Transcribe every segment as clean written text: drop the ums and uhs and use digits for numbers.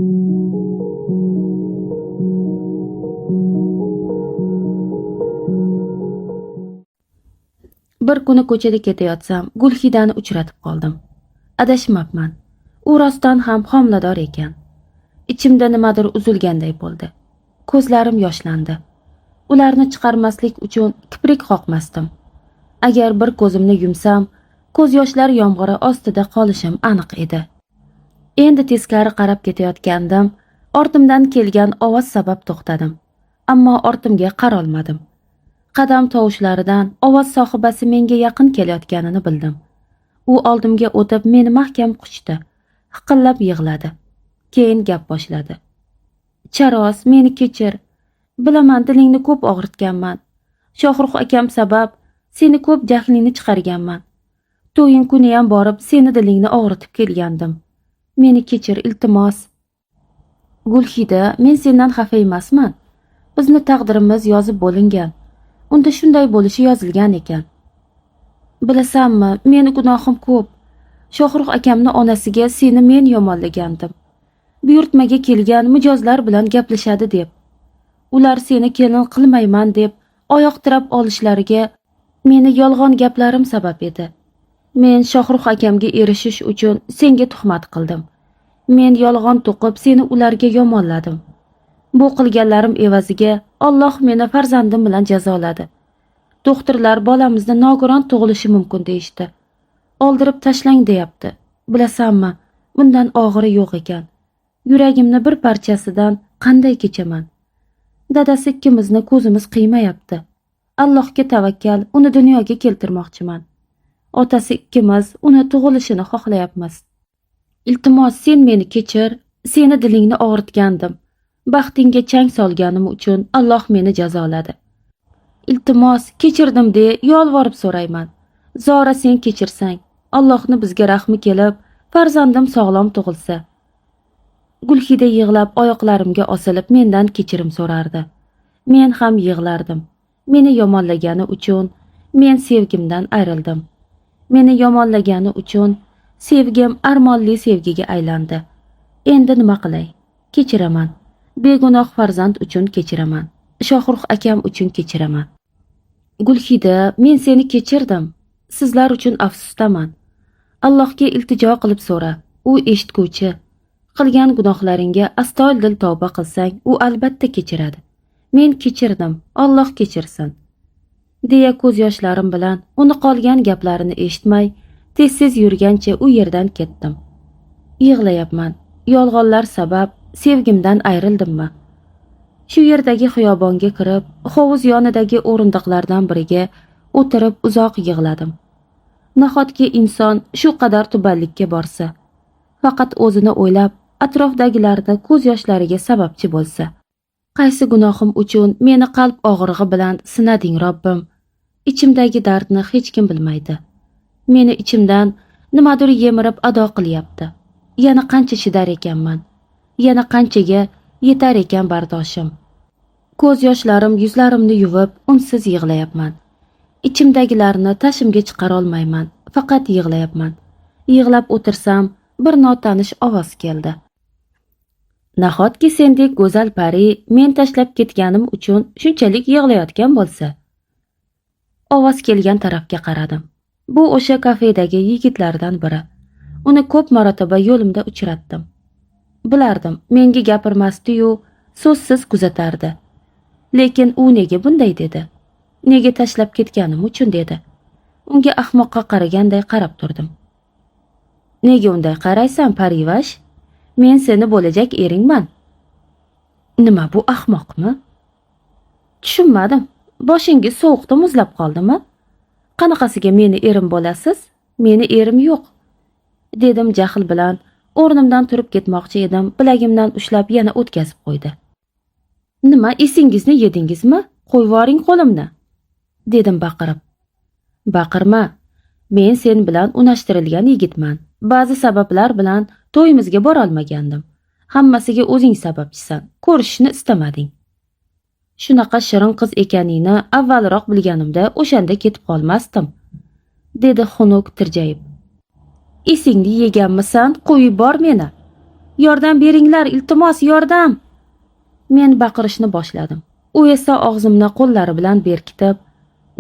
Bir kuni ko'chada ketayotsam, Gulxidani uchratib qoldim. Adashmabman. U rostdan ham homilador ekan. Ichimda nimadir uzilganday bo'ldi. Ko'zlarim yoshlandi. Ularni chiqarmaslik uchun kiprik qoqmasdim. Agar bir ko'zimni yumsam, ko'z yoshlar yomg'iri ostida qolishim aniq edi. Endi teskari qarab ketayotgandim, ortimdan kelgan ovoz sabab to'xtadim. Ammo ortimga qarolmadim. Qadam tovushlaridan ovoz sohibasi menga yaqin kelayotganini bildim. U oldimga o'tib meni mahkam quchdi. Hiqillab yig'ladi. Keyin gap boshladi. Charos, meni kechir. Bilaman, dilingni ko'p og'ritganman. Shohrux akam sabab seni ko'p jahlingni chiqarganman. To'ying kuniyam borib seni dilingni og'ritib kelgandim. Meni kechir, iltimos. Gulxida, men sendan xafa emasman. Bizni taqdirimiz yozib bo'lingan. Unda shunday bo'lishi yozilgan ekan. Bilasanmi, meni gunohim ko'p. Shohrux akamni onasiga seni men yomonlagandim. Buyurtmaga kelgan mijozlar bilan gaplashadi deb. Ular seni kelin qilmayman deb oyoq tirab olishlariga meni yolg'on gaplarim sabab edi. Men Shohrux akamga erishish uchun senga tuhmat qildim. Men yolg'on to'qib seni ularga yomonladim. Bu qilganlarim evaziga Alloh meni farzandim bilan jazoladi. Doktorlar bolamizni nogiron tug'ilishi mumkin deyishdi. Oldirib tashlang deyapti. Bilasanmi, bundan og'iri yo'q ekan. Yuragimni bir parchasidan qanday kechaman? Dadasi ikkimizni ko'zimiz qiymayapti. Allohga tavakkal, uni dunyoga keltirmoqchiman. Otasi ikkimiz uni tug'ilishini xohlayapmiz. Iltimos, sen meni kechir, seni dilingni og'ritgandim. Baxtingga chang solganim uchun Alloh meni jazoladi. Iltimos, kechirdim de yolvorib so'rayman. Zora sen kechirsang, Allohni bizga rahmi kelib, farzandim sog'lom tug'ilsa. Gulxida yig'lab oyoqlarimga osilib mendan kechirim so'rardi. Men ham yig'lardim. Meni yomonlagani uchun men sevgimdan ayrildim. Meni yomonlagani uchun sevgim armonli sevgiga aylandi. Endi nima qilay? Kechiraman. Begunoh farzand uchun kechiraman. Shohrux akam uchun kechiraman. Gulxida, men seni kechirdim. Sizlar uchun afsusdaman. Allohga iltijo qilib so'ra. U eshitguvchi. Qilgan gunohlaringga astoydil tavba qilsang, u albatta kechiradi. Men kechirdim, Alloh kechirsin. Deya ko'z yoshlarim bilan uni qolgan gaplarini eshitmay, tez-tez yurgancha u yerdan ketdim. Yig'layapman. Yolg'onlar sabab sevgimdan ayrildimmi? Shu yerdagi xiyobonga kirib, hovuz yonidagi o'rindiqlardan biriga o'tirib uzoq yig'ladim. Nahotki inson shu qadar tubanlikka borsa, faqat o'zini o'ylab, atrofdagilarni ko'z yoshlariga sababchi bo'lsa. Qaysi gunohim uchun meni qalb og'rig'i bilan sinading, Robbim? Ichimdagi dardni hech kim bilmaydi. Meni ichimdan nimadir yemirib ado qilyapti. Yana qancha chidar ekanman? Yana qanchaga yetar ekan bardoshim? Ko'z yoshlarim yuzlarimni yuvib, unsiz yig'layapman. Ichimdagilarni tashimga chiqarolmayman, faqat yig'layapman. Yig'lab o'tirsam, bir notanish ovoz keldi. Nahotki sendek go'zal pari men tashlab ketganim uchun shunchalik yig'layotgan bo'lsa? Ovoz kelgan tarafga qaradim. Bu o'sha kafedagi yigitlardan biri. Uni ko'p marotaba yo'limda uchratdim. Bilardim, menga gapirmasdi-yu, so'zsiz kuzatardi. Lekin u nega bunday dedi? Nega tashlab ketganim uchun dedi. Unga ahmoqqa qaraganday qarab turdim. Nega unday qaraysan, parivash? Men seni bo'lajak eringman. Nima bu ahmoqmi? Tushunmadim. Boshingiz sovuqda muzlab qoldimi? Qanaqasiga meni erim bo'lasiz? Meni erim yo'q. Dedim jahl bilan. O'rnimdan turib ketmoqchi edim, bilagimdan ushlab yana o'tkazib qo'ydi. Nima esingizni yedingizmi? Qo'yvoring qo'limni, dedim baqirib. Baqirma. Men sen bilan unashtirilgan yigitman. Ba'zi sabablar bilan to'yimizga borolmagandim. Hammasiga o'zing sababchisan. Ko'rishishni istamading. Shunaqa shirin qiz ekaningni avvalroq bilganimda o'shanda ketib qolmasdim, dedi xunuk tirjayib. Esingni yeganmisan? Qo'yib bor meni. Yordam beringlar, iltimos, yordam! Men baqirishni boshladim. U esa og'zimni qo'llari bilan berkitib,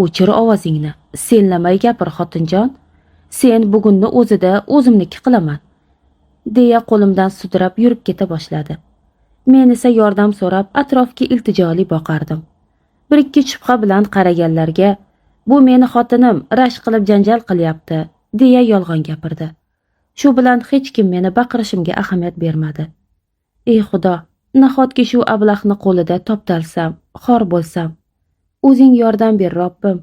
"O'chir ovozingni, senlamay gapir, xotinjon. Sen bugunni o'zida o'zimniki qilaman", deya qo'limdan sudrab yurib keta boshladi. Men esa yordam so'rab atrofga iltijoli boqardim. Bir ikki shubha bilan qaraganlarga, "Bu meni xotinim, rashk qilib janjal qilyapti", deya yolg'on gapirdi. Shu bilan hech kim meni baqirishimga ahamiyat bermadi. Ey Xudo, nahotki shu ablahni qo'lida toptalsam, xor bo'lsam. O'zing yordam ber, Robbim.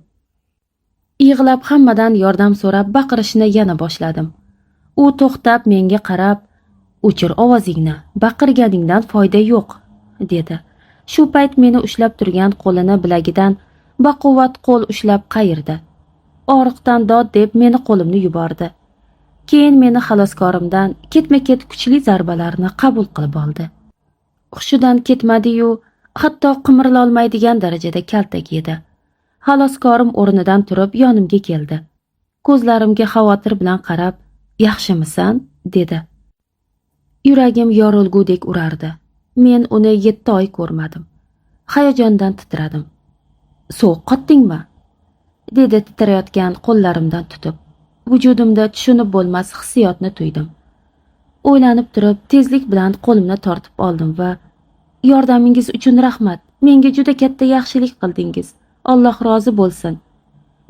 Yig'lab hammadan yordam so'rab baqirishni yana boshladim. U to'xtab menga qarab, "O'chir ovozingni, baqirganingdan foyda yo'q", dedi. Shu payt meni ushlab turgan qo'lini bilagidan baquvvat qo'l ushlab qayirdi. Og'riqdan dod deb meni qo'limni yubordi. Keyin meni xaloskorimdan ketma-ket kuchli zarbalarni qabul qilib oldi. Hushidan ketmadi-yu, hatto qimirlolmaydigan darajada kaltak yedi. Xaloskorim o'rnidan turib yonimga keldi. Ko'zlarimga xavotir bilan qarab, "Yaxshimisan?" dedi. Yuragim yorilgudek urardi. Men uni 7 oy ko'rmadim. Hayajondan titradim. "Sovuq qotdingmi?" dedi titrayotgan qo'llarimdan tutib. Vujudimda tushunib bo'lmas hissiyotni tuydim. O'ylanib turib, tezlik bilan qo'limni tortib oldim va "Yordamingiz uchun rahmat. Menga juda katta yaxshilik qildingiz. Alloh rozi bo'lsin",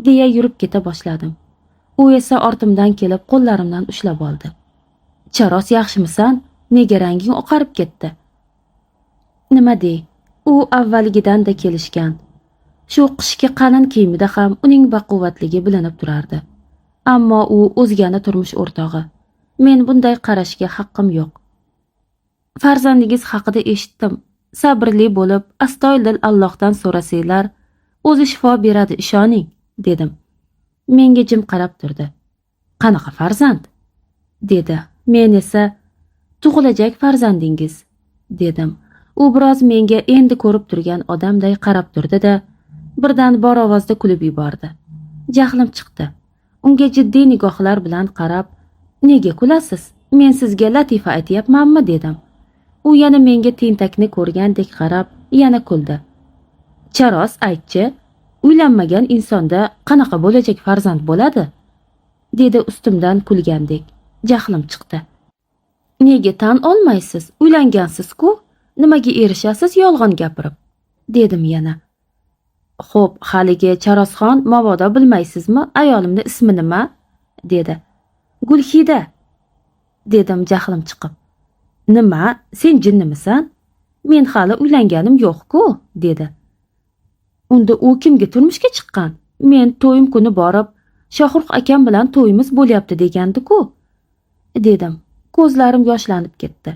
deya yurib keta boshladim. U esa ortimdan kelib qo'llarimdan ushlab oldi. "Charos, yaxshimisan? Nega ranging oqarib ketdi?" Nima dey? U avvalgidan-da kelishgan. Shu qishki qalin kiyimida ham uning baquvvatligi bilinib turardi. Ammo u o'zgani turmush o'rtog'i. Men bunday qarashga haqqim yo'q. Farzandingiz haqida eshitdim. Sabrli bo'lib, astoydil Allohdan so'rasanglar, o'zi shifo beradi, ishoning, dedim. Menga jim qarab turdi. "Qanaqa farzand?" dedi. Men esa "Tug'ilajak farzandingiz", dedim. U biroz menga endi ko'rib turgan odamday qarab turdi-da, birdan bor ovozda kulib yubordi. Jahlim chiqdi. Unga jiddiy nigohlar bilan qarab, "Nega kulasiz? Men sizga latifa aytyapmanmi?" dedim. U yana menga tentakni ko'rgandek qarab, yana kuldi. "Charos, aytchi, uylanmagan insonda qanaqa bo'lajak farzand bo'ladi?" dedi ustimdan kulgandek. Jahlim chiqdi. "Nega tan olmaysiz? Uylangansiz-ku. Nimaga erishasiz yolg'on gapirib?" dedim yana. "Xo'p, haligi Charosxon, mabodo bilmaysizmi, ayolimni ismi nima?" dedi. "Gulxida", dedim jahlim chiqib. "Nima, sen jinnimisan? Men hali uylanganim yo'q-ku", dedi. "Unda u kimga turmushga chiqqan? Men to'yim kuni borib, Shohrux akam bilan to'yimiz bo'lyapti degandi-ku", dedim. Ko'zlarim yoshlanib ketdi.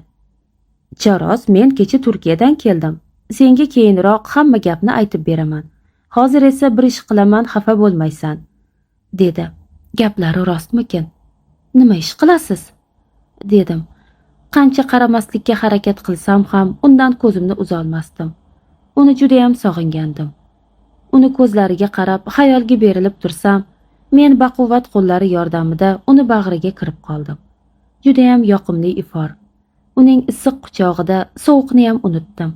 "Charos, men kecha Turkiyadan keldim. Senga keyinroq hamma gapni aytib beraman. Hozir esa bir ish qilaman, xafa bo'lmaysan", dedi. Gaplari rostmikin? "Nima ish qilasiz?" dedim. Qancha qaramaslikka harakat qilsam ham undan ko'zimni uzolmasdim. Uni judayam sog'ingandim. Uni ko'zlariga qarab xayolga berilib tursam, men baquvvat qo'llari yordamida uni bag'riga kirib qoldim. Judayam yoqimli ifor. Uning issiq quchog'ida sovuqni ham unutdim.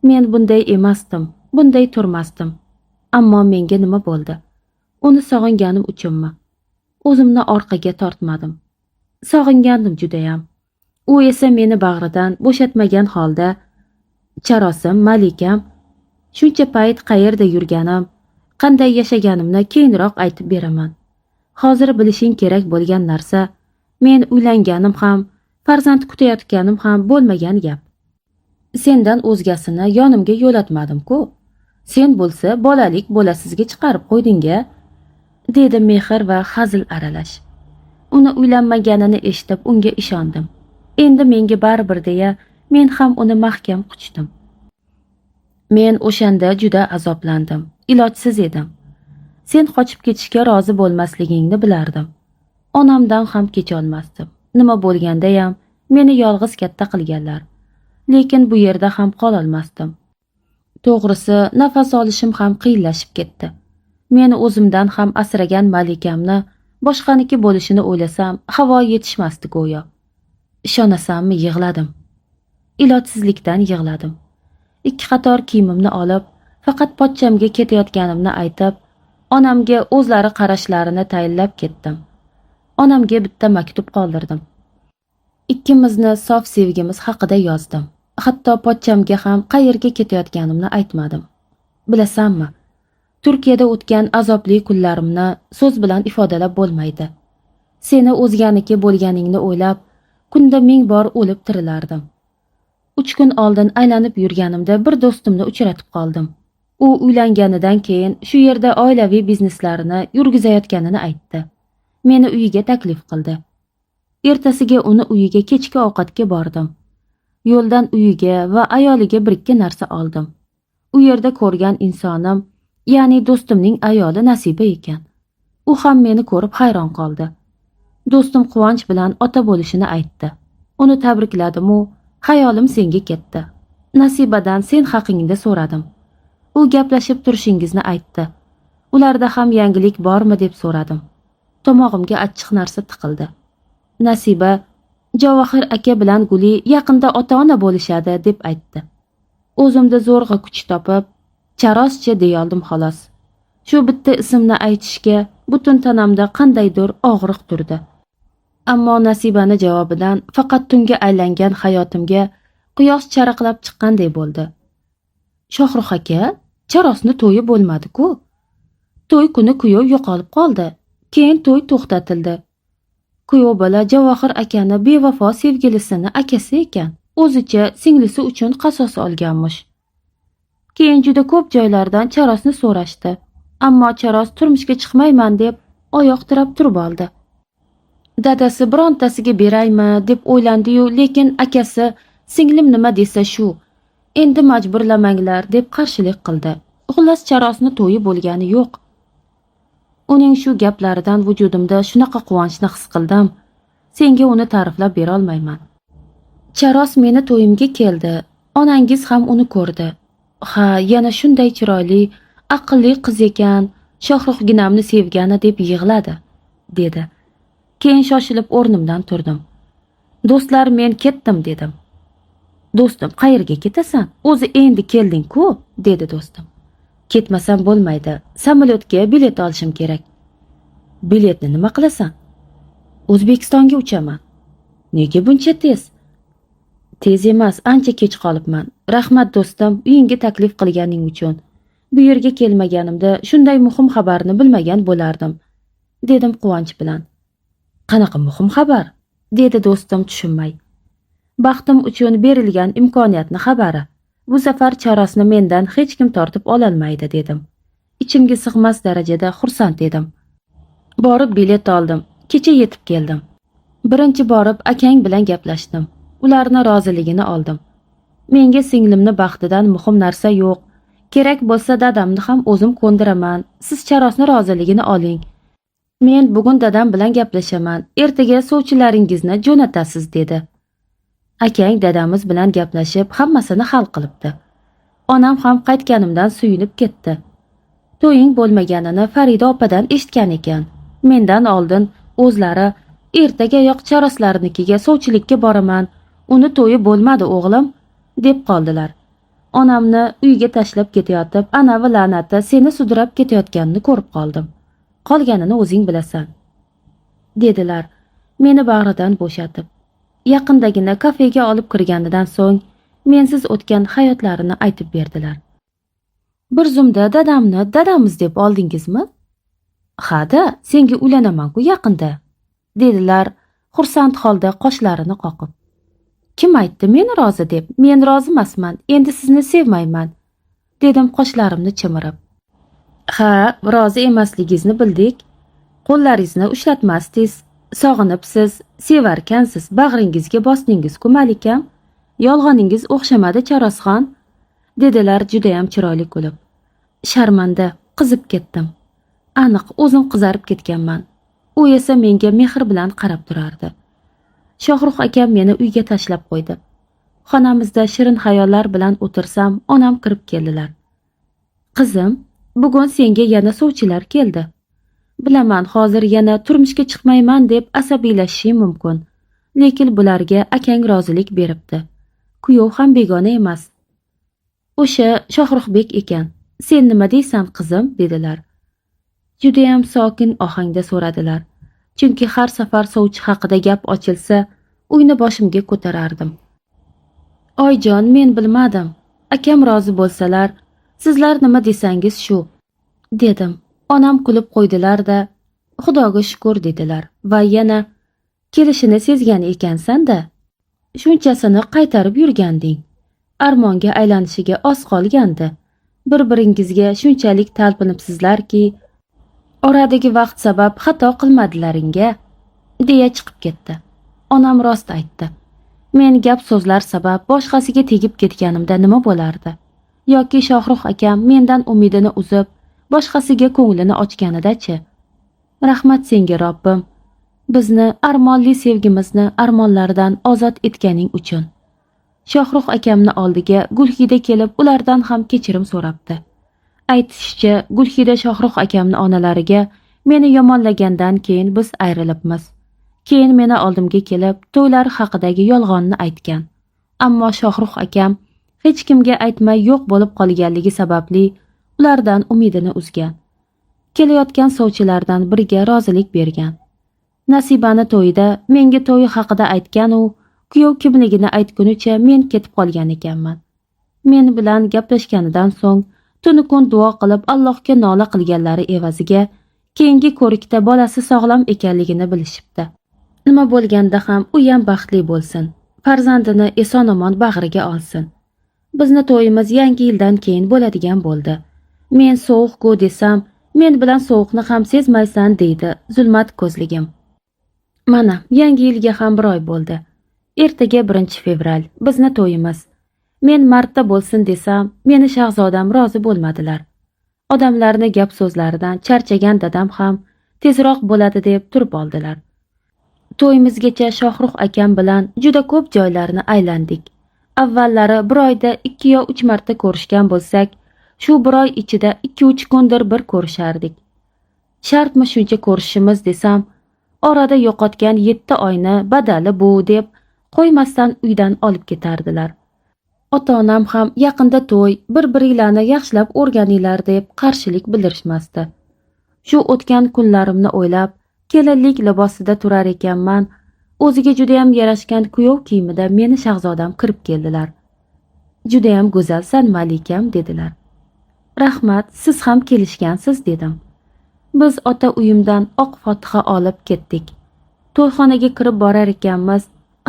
Men bunday emasdim, bunday turmasdim. Ammo menga nima bo'ldi? Uni sog'inganim uchunmi? O'zimni orqaga tortmadim. Sog'ingandim judayam. U esa meni bag'ridan bo'shatmagan holda, "Charosim, malikam, shuncha payt qayerda yurganim, qanday yashaganimni keyinroq aytib beraman. Hozir bilishing kerak bo'lgan narsa, men uylanganim ham, farzand kutayotganim ham bo'lmagan gap. Sendan o'zgasini yonimga yo'latmadim-ku. Sen bo'lsa bolalik bolasizga chiqarib qo'yding-a", dedi mehr va hazil aralash. Uni uylanmaganini eshitib unga ishondim. Endi menga baribir deya men ham uni mahkam quchdim. Men o'shanda juda azoblandim. Ilojsiz edim. Sen qochib ketishga rozi bo'lmasligingni bilardim. Onamdan ham kecholmasdim. Nima bo'lgandayam meni yolg'iz katta qilganlar. Lekin bu yerda ham qololmasdim. To'g'risi, nafas olishim ham qiyinlashib ketdi. Meni o'zimdan ham asragan malikamni boshqaniki bo'lishini o'ylasam, havo yetishmasdi go'yo. Ishonasanmi, yig'ladim. Ilojsizlikdan yig'ladim. 2 qator kiyimimni olib, faqat pochchamga ketayotganimni aytib, onamga o'zlari qarashlarini tayinlab ketdim. Onamga bitta maktub qoldirdim. Ikkimizni sof sevgimiz haqida yozdim. Hatto pochchamga ham qayerga ketayotganimni aytmadim. Bilasanmi, Turkiyada o'tgan azobli kunlarimni so'z bilan ifodalab bo'lmaydi. Seni o'zganiki bo'lganingni o'ylab, kunda 1000 bor o'lib tirilardim. 3 kun oldin aylanib yurganimda bir do'stimni uchratib qoldim. U uylanganidan keyin shu yerda oilaviy bizneslarini yurgizayotganini aytdi. Meni uyiga taklif qildi. Ertasiga uni uyiga kechki ovqatga bordim. Yo'ldan uyiga va ayoliga 1-2 narsa oldim. U yerda ko'rgan insonim, ya'ni do'stimning ayoli Nasiba ekan. U ham meni ko'rib hayron qoldi. Do'stim quvonch bilan ota bo'lishini aytdi. Uni tabrikladim-u, xayolim senga ketdi. Nasibadan sen haqingda so'radim. U gaplashib turishingizni aytdi. Ularda ham yangilik bormi deb so'radim. Tomog'imga achchiq narsa tiqildi. Nasiba, Javohir aka bilan Guli yaqinda ota-ona bo'lishadi deb aytdi. O'zimda zo'rg'a kuch topib, Charoschi deyoldim xolos. Shu bitta ismni aytishga butun tanamda qandaydir og'riq turdi. Ammo Nasibani javobidan faqat tunga aylangan hayotimga quyosh charaqlab chiqqanday bo'ldi. Shohrux aka, Charosni to'yi bo'lmadi-ku. To'y kuni kuyov yo'qolib qoldi. Keyin to'y to'xtatildi. Kuyov bola Javohir akani bevafo sevgilisini akasi ekan. O'zicha singlisi uchun qasos olganmish. Keyin juda ko'p joylardan Charosni so'rashdi. Ammo Charos turmushga chiqmayman deb oyoq tirab turib oldi. Dadasi birontasiga beraymi deb o'ylandi-yu, lekin akasi singlim nima desa shu, endi majburlamanglar deb qarshilik qildi. Xullas Charosni to'yi bo'lgani yo'q. Uning shu gaplaridan vujudimda shunaqa quvonchni his qildim. Senga uni ta'riflab bera olmayman. Charos meni to'yimga keldi. Onangiz ham uni ko'rdi. Ha, yana shunday chiroyli, aqlli qiz ekan, Shohruxginamni sevgani deb yig'ladi, dedi. Keyin shoshilib o'rnimdan turdim. Do'stlar, men ketdim dedim. Do'stim, qayerga ketasan? O'zi endi kelding-ku, dedi do'stim. Ketmasam bo'lmaydi. Samolyotga bilet olishim kerak. Biletni nima qilasan? O'zbekistonga uchaman. Nega buncha tez? Tez emas, ancha kech qolibman. Rahmat do'stim, uyingga taklif qilganing uchun. Bu yerga kelmaganimda shunday muhim xabarni bilmagan bo'lardim, dedim quvonch bilan. Qanaqa muhim xabar? Dedi do'stim tushunmay. Baxtim uchun berilgan imkoniyatni xabari. Bu safar Charosni mendan hech kim tortib ololmaydi dedim. Ichimga sig'mas darajada xursand edim. Borib bilet oldim. Kecha yetib keldim. Birinchi borib akang bilan gaplashdim. Ularni roziligini oldim. Menga singlimni baxtidan muhim narsa yo'q. Kerak bo'lsa dadamni ham o'zim ko'ndiraman. Siz Charosni roziligini oling. Men bugun dadam bilan gaplashaman. Ertaga sovchilaringizni jo'natasiz dedi. Akang dadamiz bilan gaplashib hammasini hal qilibdi. Onam ham qaytganimdan suyunib ketdi. To'ying bo'lmaganini Farida opadan eshitgan ekan. Mendan oldin o'zlari ertagayoq Charoslarnikiga sovchilikka boraman. Uni to'yi bo'lmadi o'g'lim, deb qoldilar. Onamni uyga tashlab ketayotib, anavi la'nati seni sudrab ketayotganini ko'rib qoldim. Qolganini o'zing bilasan, dedilar meni bag'ridan bo'shatib. Yaqindagina kafega olib kirganidan so'ng mensiz o'tgan hayotlarini aytib berdilar. Bir zumda dadamni dadamiz deb oldingizmi? Ha-da, senga uylanaman-ku yaqinda, dedilar xursand holda qoshlarini qoqib. Kim aytdi meni rozi deb? Men rozi emasman, endi sizni sevmayman, dedim qoshlarimni chimirib. Ha, rozi emasligingizni bildik. Qo'llaringizni ushlatmasdingiz, sog'inibsiz, sevarkansiz, bag'ringizga bosdingiz-ku malikam. Yolg'oningiz o'xshamadi Charosxon, dedilar judayam chiroyli kulib. Sharmanda, qizib ketdim. Aniq o'zim qizarib ketganman. U esa menga mehr bilan qarab turardi. Shohrux akam meni uyga tashlab qo'ydi. Xonamizda shirin xayollar bilan o'tirsam, onam kirib keldilar. Qizim, bugun senga yana sovchilar keldi. Bilaman, hozir yana turmushga chiqmayman deb asabiylashishing mumkin. Lekin bularga akang rozilik beribdi. Kuyov ham begona emas. O'sha Shohruxbek ekan. Sen nima deysan, qizim?" dedilar. Judayam sokin ohangda so'radilar. Chunki har safar sovchi haqida gap ochilsa, uyni boshimga ko'tarardim. "Oyjon, men bilmadim. Akam rozi bo'lsalar, sizlar nima desangiz shu", dedim. Onam kulib qo'ydilar-da, "Xudoga shukur", dedilar va yana, "Kelishini sezgan ekansan-da. Shunchasini qaytarib yurganding. Armonga aylanishiga oz qolgandi. Bir-biringizga shunchalik talpinibsizlarki, oradagi vaqt sabab xato qilmadilaringga", deya chiqib ketdi. Onam rost aytdi. Men gap so'zlar sabab boshqasiga tegib ketganimda nima bo'lardi? Yoki Shohrux akam mendan umidini uzib, boshqasiga ko'nglini ochganida-chi? Rahmat senga, Robbim. Bizni armonli sevgimizni armonlardan ozod etganing uchun. Shohrux akamni oldiga Gulxida kelib, ulardan ham kechirim so'rabdi. Aytishicha, Gulxida Shohrux akamni onalariga meni yomonlagandan keyin biz ayrilibmiz. Keyin meni oldimga kelib, to'ylar haqidagi yolg'onni aytgan. Ammo Shohrux akam hech kimga aytmay yo'q bo'lib qolganligi sababli ulardan umidini uzgan. Kelayotgan sovchilardan biriga rozilik bergan. Nasibani to'yida menga to'yi haqida aytgan u, kuyov kimligini aytgunicha men ketib qolgan ekanman. Men bilan gaplashganidan so'ng tunu kun duo qilib Allohga nola qilganlari evaziga keyingi ko'rikda bolasi sog'lom ekanligini bilishibdi. Nima bo'lganda ham u ham baxtli bo'lsin. Farzandini eson-omon bag'riga olsin. Bizni to'yimiz yangi yildan keyin bo'ladigan bo'ldi. Men sovuq-ku desam, men bilan sovuqni ham sezmaysan deydi zulmat ko'zligim. Mana, yangi yilga ham bir oy bo'ldi. Ertaga 1-fevral, bizni to'yimiz. Men martda bo'lsin desam, meni shahzodam rozi bo'lmadilar. Odamlarni gap so'zlaridan charchagan dadam ham tezroq bo'ladi deb turib oldilar. To'yimizgacha Shohrux akam bilan juda ko'p joylarni aylandik. Avvallari bir oyda 2 yo 3 marta ko'rishgan bo'lsak, shu bir oy ichida 2-3 kundir bir ko'rishardik. Shartmi shuncha ko'rishimiz desam, orada yo'qotgan 7 oyni badali bu deb qo'ymasdan uydan olib ketardilar. Ota-onam ham yaqinda to'y, bir-biringlarni yaxshilab o'rganinglar deb qarshilik bildirishmasdi. Shu o'tgan kunlarimni o'ylab, kelinlik libosida turar ekanman, o'ziga judayam yarashgan kuyov kiyimida meni shahzodam kirib keldilar. "Judayam go'zalsan, malikam", dedilar. "Rahmat, siz ham kelishgansiz", dedim. Biz ota uyimdan oq fotiha olib ketdik. To'yxonaga kirib borar ekanmiz,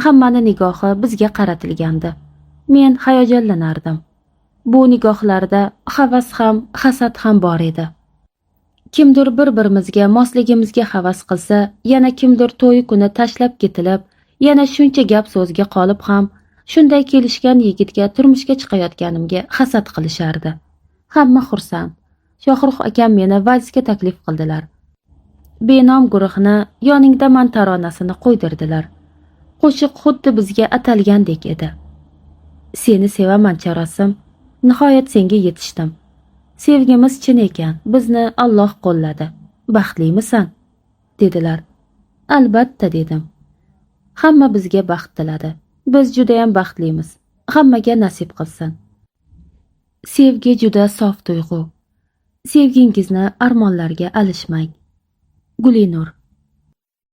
hammani nigohi bizga qaratilgandi. Men hayajonlanardim. Bu nigohlarda havas ham, hasad ham bor edi. Kimdir bir-birimizga mosligimizga havas qilsa, yana kimdir to'yi kuni tashlab ketilib, yana shuncha gap so'zga qolib ham shunday kelishgan yigitga turmushga chiqayotganimga hasad qilishardi. Hamma xursand. Shohrux akam meni valsga taklif qildilar. Benom guruhni "Yoningdaman" taronasini qo'ydirdilar. Qo'shiq xuddi bizga atalgandek edi. Seni sevaman charosim, nihoyat senga yetishdim. Sevgimiz chin ekan, bizni Alloh qo'lladi. Baxtlimisan? Dedilar. Albatta, dedim. Hamma bizga baxt tiladi. Biz judayam baxtlimiz. Hammaga nasib qilsin. Sevgi juda sof tuyg'u. Sevgingizni armonlarga alishmang. Gulinur.